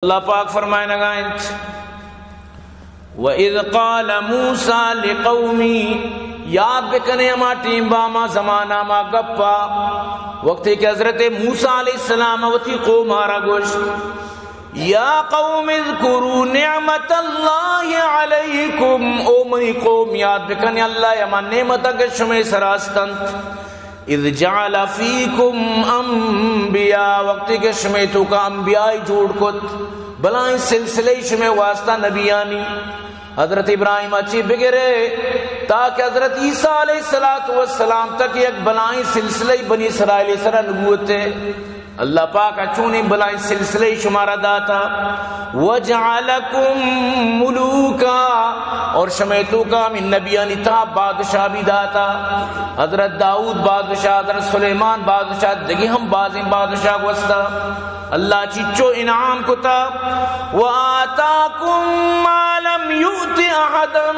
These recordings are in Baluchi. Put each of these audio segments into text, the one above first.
اللہ پاک فرمائنگا انت، وَإِذْ قَالَ مُوسَىٰ لِقَوْمِهِ، یاد بکنے ہما ٹیم با، ہما زمانہ، ہما گپا، وقتی کہ حضرت موسیٰ علیہ السلام وتی قوم آرا گوشت، يَا قَوْمِ اذْكُرُوا نِعْمَتَ اللَّهِ عَلَيْكُمْ، او منی قوم، یاد بکنے اللہ ہما نعمت کہ شمے سرا استنت۔ إِذْ جَعَلَ فِيكُمْ أَنْبِيَاءَ، وقتی کہ شمے توکا انبیاء جوڑ کت، بلائیں سلسلہ شمے واسطہ نبیانی، حضرت ابراہیم ءَ چی بگرے تاکہ حضرت عیسیٰ علیہ الصلوۃ والسلام تک یک بلائیں سلسلہ بنی اسرائیل سرا نبوت ہے۔ اللہ پاک ءَ چونیں بلائیں سلسلہ شمارا داتا۔ وَجَعَلَكُمْ مُلُوكًا، اور شمے توکا ہمے نبیانی تہا بادشاہ بھی داتا۔ حضرت داؤد بادشاہ، حضرت سلیمان بادشاہ، دگہ ہم بازیں بادشاہ گوستا۔ اللہ چیچو انعام کتا۔ وَآتَاكُمْ مَا لَمْ يُؤْتِ أَحَدًا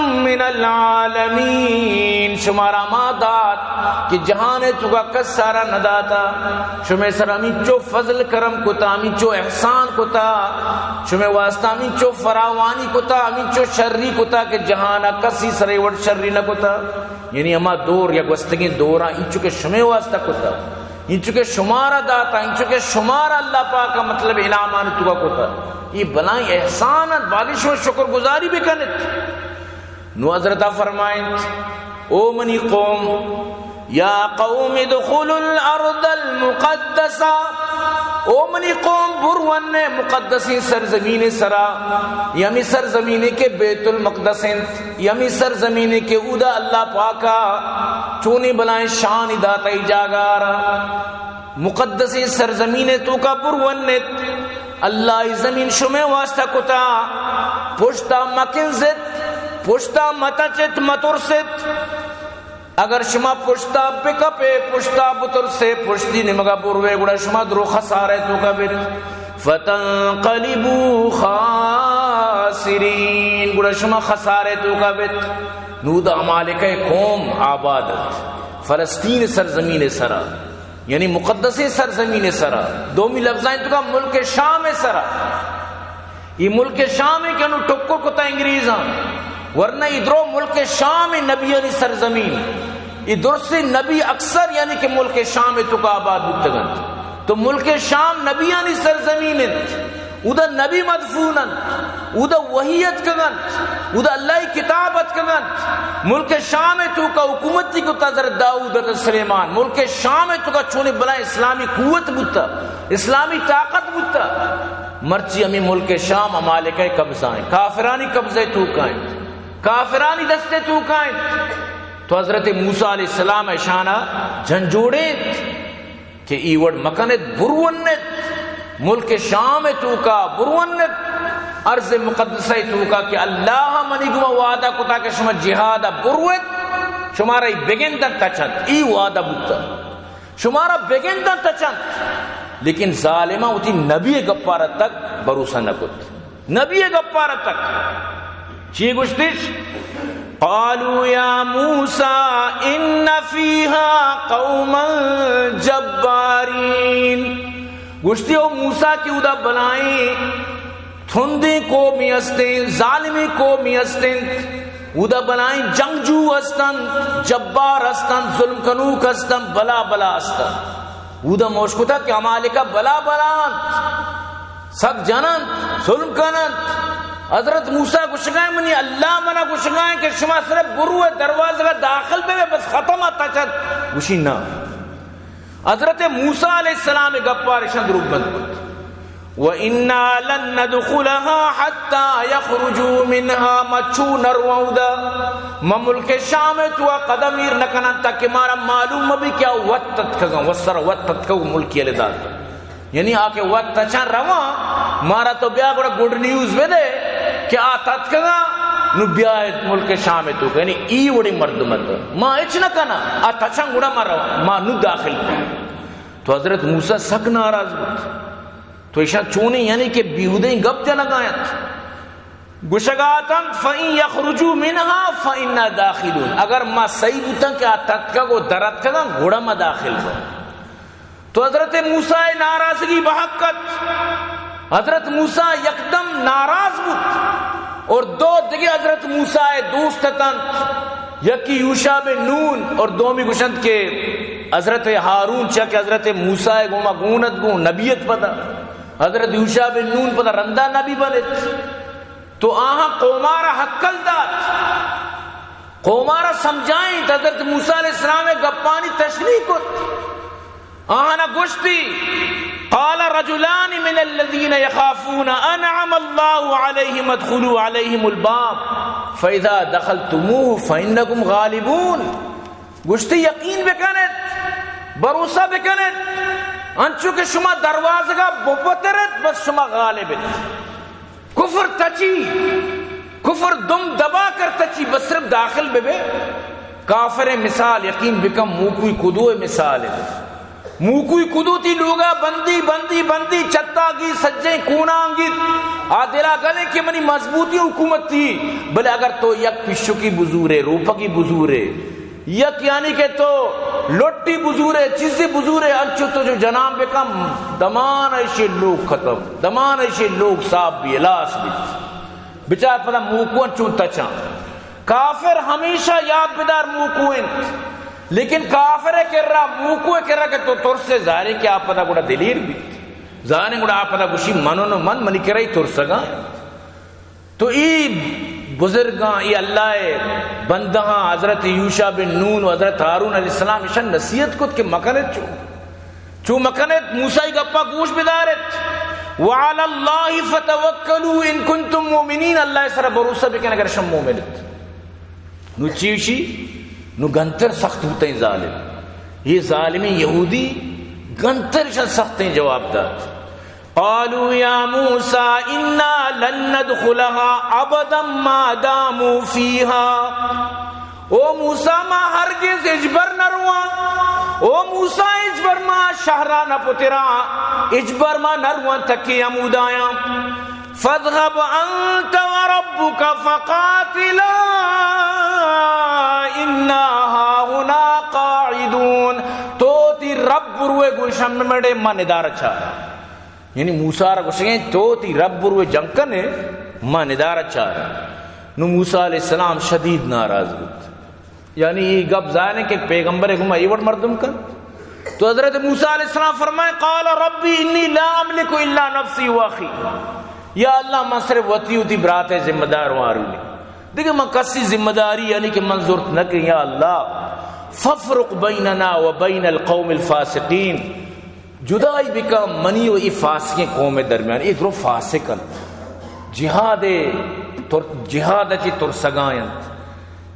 مِنَ الْعَالَمِينَ، شمارا ہما دات کہ جہان توکا کس سارا نہ داتا۔ شمے سر ہمینچو فضل کرم کتا، ہمینچو احسان کتا، شمے واسطہ ہمینچو فراوانی کتا، ہمینچو شری کتا کہ جہانا کسی سرے وڑ شری نہ کتا۔ یعنی ہما دور یا گوستگیں دوراں انچو کہ شمے واسطہ کتا، انچو کہ شمارا داتا، انچو کہ شمارا اللہ پاک ءَ مطلب انعامان توکا کتا۔ یہ بلائیں احسان انت، باید شما شکر گزاری بکنت۔ نو حضرت فرمائنت، او منی قوم، يَا قَوْمِ ادْخُلُوا الْأَرْضَ الْمُقَدَّسَةَ، او منی قوم، برون مقدسیں سرزمین سرا، یمی سرزمین کہ بیت المقدس انت، یمی سرزمین کہ اودا اللہ پاکا چونی بلائیں شان داتا ای جاگارا۔ مقدسیں سرزمین توکا برونت۔ اللہ ای زمین شمے واسطہ کتا، پشتا مکنزت، پشتا متچت، مترست۔ اگر شما پشتا بکپے، پشتا بترسے، پشتی نیمگا بروے، گڑا شما درو خسارے توکا بیت۔ فَتَنْقَلِبُوا خَاسِرِينَ، گڑا شما خسارے توکا بیت۔ نود عمالقہ قوم آباد ات۔ فلسطین سرزمین سرا، یعنی مقدسیں سرزمین سرا، دومی لفظاں توکا ملک شام سرا۔ ای ملک شام کہ انو ٹکر کتا انگریزاں، ورنہ ای درو ملک شام نبیانی سرزمین۔ ای درسیں نبی اکثر یعنی کہ ملک شام توکا آباد بوتگنت۔ تو ملک شام نبیانی سرزمین انت۔ اودا نبی مدفون انت، اودا وحی اتکگ انت، اودا اللہ ءِ کتاب اتکگ انت۔ ملک شام ءِ توکا حکومتی کتا حضرت داؤد، حضرت سلیمان۔ ملک شام ءِ توکا چونیں بلائیں اسلامی قوت بوتا، اسلامی طاقت بوتا۔ مرچی ہمے ملک شام عمالقہ ءِ قبضہ انت، کافرانی قبضہ ءِ توکا انت، کافرانی دست ءِ توکا انت۔ تو حضرت موسیٰ علیہ السلام اشانا جھنجوڑینت کہ ای وڑ مکنت، برونت، ملک شام ءِ توکا برونت، ارض مقدسہ ءِ توکا کہ اللہ منی گما وعدہ کتا کہ شما جہاد ءَ بروت، شمارا ای بگندن تچنت، ای وعدہ بوتا، شمارا بگندن تچنت۔ لیکن ظالماں وتی نبی ءِ گپارا تک بھروسہ نہ کت۔ نبی ءِ گپارا تک۔ چی گوشتش؟ قالوا يا موسى إن فيها قوما جبارين۔ گوشتی، او موسیٰ، کہ اودا بلائیں تھندیں قومی ہستیں، ظالمیں قومی ہستیں، اودا بلائیں جنگجو ہستن، جبار ہستن، ظلم کنوک ہستن، بلا بلا ہستن۔ اودا موش کتا کہ عمالقہ بلا بلا انت، سک جننت، ظلم کننت۔ حضرت موسیٰ گوشگائیں، منی اللہ منا گوشگائیں کہ شما صرف برو ءِ دروازگ ءَ داخل بے، بس ختم ءَ تچت۔ گوشی نہ۔ حضرت موسیٰ علیہ السلام ءِ گپار اشان دروگ بند کت۔ وإنا لن ندخلها حتى يخرجوا منها، ما چو نرواں اودا، ما ملک شام ءِ توکا قدم ایر نکناں، تاکہ مارا معلوم مہ بی کہ آ وت تتکگاں، وت سر وت تتکگ ملکی یلہ دات۔ یعنی آ کہ وت تچان رواں، مارا تو بیا گڑا گڈ نیوز بدے کہ آ تتکگاں، نو بیائے ملک شام ءِ توکا۔ یعنی ای وڑیں مردم ات، ما ہچ نہ کناں، آ تچان گڑا ما رواں، ما نو داخل بیں۔ تو حضرت موسیٰ سک ناراض بوت۔ تو ایشاں چونیں یعنی کہ بیہودیں گپ جنگا انت۔ گوشگا اتنت، فإن يخرجوا منها فإنا داخلون۔ اگر ما صحیح بوتاں کہ آ تتکگ و در اتکگاں، گڑا ما داخل بوں۔ تو حضرت موسیٰ ءِ ناراضگی بحق ات۔ حضرت موسیٰ یکدم ناراض بوت اور دو دگہ حضرت موسیٰ ءِ دوست اتنت، یکی یوشع بن نون اور دومی گوشنت کہ حضرت ہارون، چیا کہ حضرت موسیٰ ءِ گوما گون ات، گوں نبی ات پدا۔ حضرت یوشع بن نون پدا رندا نبی بنت۔ تو آہاں قومارا ہکل دات، قومارا سمجھائینت، حضرت موسیٰ علیہ السلام ءِ گپانی تشریح کت۔ آہانا گوشتی، قال رجلان من الذين يخافون أنعم الله عليهم ادخلوا عليهم الباب فإذا دخلتموه فإنكم غالبون۔ گوشتی، یقین بکن ات، بھروسہ بکن ات، انچو کہ شما دروازگا بپتر ات، بس شما غالب ات۔ کفر تچی، کفر دم دبا کر تچی، بس صرف داخل ببے۔ کافر ءِ مثال یقین بکن موکوئی کدو ءِ مثال ءَ۔ موکوئی کدو تی لوگا بندی، بندی، بندی، چتاگی سجیں کونانگی، آ دلا گلے کہ منی مضبوطی حکومت تی، بلے اگر تو یک پشکی بزورے، روپکی بزورے، یک یعنی کہ تو لٹی بزورے، چیزی بزورے، انچو تو جو جنان بکن، دمان ایشی لوگ ختم، دمان ایشی لوگ صاف بی، الاس بی۔ بچار پدا موکو انچو تچاں۔ کافر ہمیشہ یاد بدار موکو انت، لیکن کافر ءِ کرا، موکو ءِ کرا کہ تو ترسے، ظاہر ہے کہ آ پدا گڑا دلیر بیت، ظاہر ہے گڑا آ پدا گوشی، من و من، منی کرا ای ترسگا۔ تو ای بزرگاں، ای اللہ ءِ بندہاں، حضرت یوشع بن نون و حضرت ہارون علیہ السلام، اشان نصیحت کت کہ مکن ات چو، چو مکن ات، موسیٰ ءِ گپا گوش بدار ات۔ وعلی اللہ فتوکلوا ان کنتم مؤمنین، اللہ ءِ سرا بھروسہ بکن اگر شما مومن ات۔ نو چی وشی؟ نو گنتر سخت بوتیں ظالم۔ یہ ظالمیں یہودی گنتر اشان سختیں جواب دات۔ قالوا يا موسى إنا لن ندخلها أبدا ما داموا فيها۔ او موسیٰ، ما ہرگز ہچبر نہ رواں۔ او موسیٰ، ہچبر ما شہرا نہ پتراں، ہچبر ما نہ رواں تکی ہمودایاں۔ فاذهب أنت وربك فقاتلا إنا هاهنا قاعدون۔ تو تی رب بروے گلشن مڑے، ما ندارہ چاراں۔ یعنی موسیٰ را گوشگیں، تو تی رب بروے جنگ کنے، ما ندارہ چاراں۔ نو موسیٰ علیہ السلام شدید ناراض بوت۔ یعنی ای گپ ظاہر ہے کہ پیغمبر گما ای وڑ مردم کن۔ تو حضرت موسیٰ علیہ السلام فرمائے، قال رب إني لا أملك إلا نفسي وأخي۔ یا اللہ، من صرف وتی، وتی برات ءِ ذمہ دار واں، ہارون ءِ۔ دگہ من کسی ذمہ داری یعنی کہ من زرت نہ کہ، یا اللہ، فافرق بيننا وبين القوم الفاسقين۔ جدائی بکن منی و ای فاسقیں قوم ءِ درمیان۔ ای درو فاسق انت۔ جہاد ءِ تر-، جہاد ءَ چہ ترسگا انت۔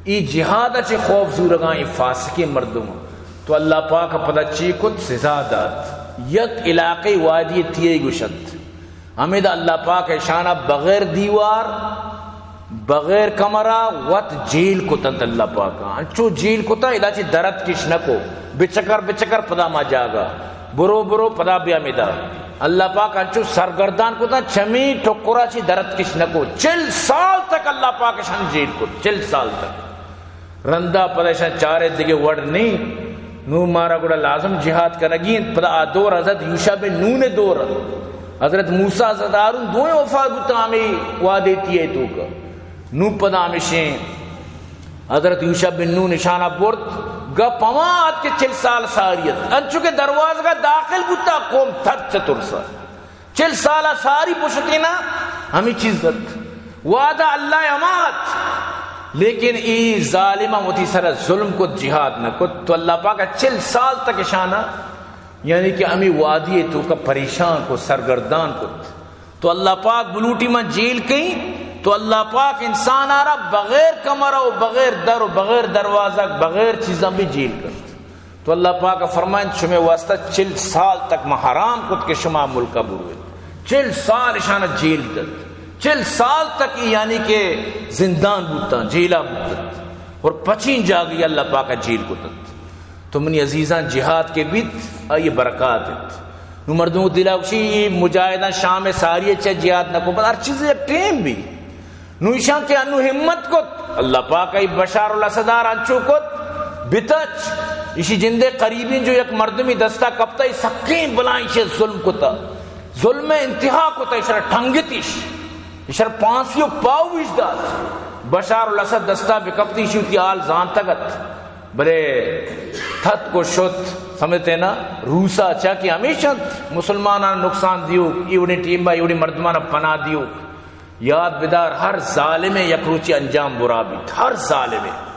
ای جہاد ءَ چہ خوف زورگا، ای فاسقیں مردم۔ تو اللہ پاک پدا چی کت؟ سزا دات۔ یک علاقے وادی تیہ گوشنت۔ ہمیدا اللہ پاک اشانا بغیر دیوار، بغیر کمرہ وت جیل کتنت اللہ پاکا۔ انچو جیل کتا، ادا چہ درت کش نکو۔ بچکر، بچکر پدا ما جاگا۔ برو، برو، پدا بیا ہمیدا۔ اللہ پاک انچو سرگردان کتا، چمی ٹکرا چہ درت کش نکو۔ چل سال تک اللہ پاک اشان جیل کت، چل سال تک۔ رندا پدا اشان چارے دگہ وڑ نہیں۔ نو مارا گڑا لازم جہاد کنگی انت۔ پدا آ دور حضرت یوشع بن نون ءِ دور انت۔ حضرت موسیٰ، حضرت ہارون دوئیں وفات بوتاں ہمے وادی تیہ ءِ توکا۔ نو پدا ہمشیں حضرت یوشع بن نون اشانا برت۔ گپ ہما ات کہ چل سال ساری ات۔ انچو کہ دروازگا داخل بوتا، قوم تھت چہ ترسا۔ چل سال ساری پشتینا ہمے چیز ات۔ وعدہ اللہ ہما ات، لیکن ای ظالماں وتی سرا ظلم کت، جہاد نہ کت۔ تو اللہ پاک چل سال تک اشانا، یعنی کہ ہمے وادی توکا پریشان کت، سرگردان کت۔ تو اللہ پاک بلوٹی من جیل کئیں، تو اللہ پاک انسان آرا بغیر کمرہ و بغیر در و بغیر دروازگ، بغیر چیزاں بھی جیل کرت۔ تو اللہ پاک فرمائنت، شمے واسطہ چل سال تک ما حرام کت کہ شما ملکا برویت۔ چل سال اشانا جیل دت۔ چل سال تک یعنی کہ زندان بوتاں، جیلا بوتت۔ اور پچین جاگہی اللہ پاک جیل کتت۔ تو منی عزیزاں، جہاد کہ بیت، آئی برکات انت۔ نو مردم دلا گوشی، اے مجاہداں شام ساری چہ جہاد نہ کو، بل ہر چیز یک ٹیم بی۔ نو ایشاں کہ انو ہمت کت، اللہ پاک ای بشار الاسد آر انچو کت، بتچ، ایشی جندے قریبیں جو یک مردمی دستا کپتا، ای سکیں بلائیں ایشی ظلم کتا۔ ظلم انتہا کت، ایشرا ٹنگتیش، ایشرا پانسی و پاویش دات۔ بشار الاسد دستا بکپتی، ایشی وتی حال زانتگ ات، بلے تھت کو شت۔ سمجھتے نا؟ روسا چا کہ ہمیش انت مسلمانان نقصان دیوک، ایوڑیں ٹیم با ایوڑیں مردمان پناہ دیوک۔ یاد بدار، ہر ظالمے یک روچے انجام برا بیت، ہر ظالمے۔